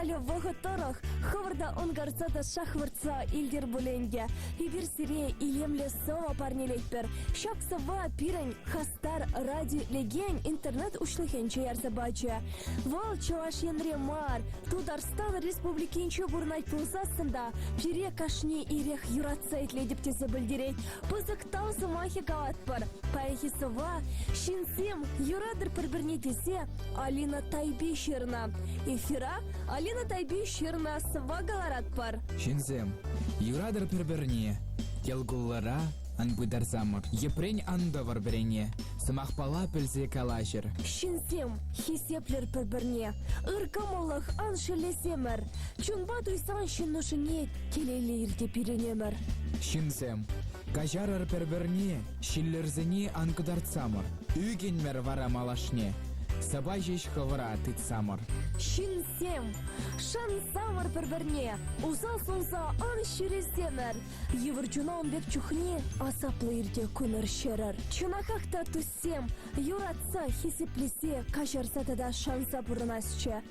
Халӗ вӑхӑт тӑрӑх хӑвӑр та ӑнкарса та шахвӑртса илтӗр пуль ӗнтӗ. Эпир сире илемлӗ сӑвӑ парнелетпӗр. Ҫак сӑвва пирӗн хастар радио итлекен интернет уҫлӑхӗнче ярса пачӗ. Вӑл Чӑваш Енре мар, Тутарстан Республикинче пурӑнать пулсассӑн та пире кашни ирех юратса итлетӗп тесе пӗлтерет. Пысӑк тав сӑмахӗ калатпӑр. Паянхи сӑвва ҫынсем юратӑр пӗр-пӗрне тесе Алина Тайпи ҫырнӑ. Эфира Алина Тайпи ҫырнӑ сӑвва кӑларатпӑр. Ҫынсем, юратӑр пӗр-пӗрне, йӑл-куллӑра ан пытарсамӑр, йӗпрен ан тӑвӑр пӗрене, сӑмахпала пӗлсе калаҫӑр. Ҫынсем, хисеплӗр пӗр-пӗрне, ыр кӑмӑллӑх ан шеллесемӗр. Чунпа туйсан ҫын нушине телейлӗ иртӗ пирӗн ӗмӗр. Ҫынсем, каҫарӑр пӗр-пӗрне, ҫиллӗрсене ан кӑтартсамӑр, ӳкӗнмӗр вара малашне, сӑпай ҫеҫ хӑвӑра тытсамӑр. Ҫынсем, шансамӑр пӗр-пӗрне, усал сунса ан ҫӳресемӗр. Йывӑр чуна ун пек чухне асаплӑ иртӗ кунӑр-ҫӗрӗр. Чӑнахах та туссем, юратса, хисеплесе, каҫарса тата шанса пурӑнасчӗ.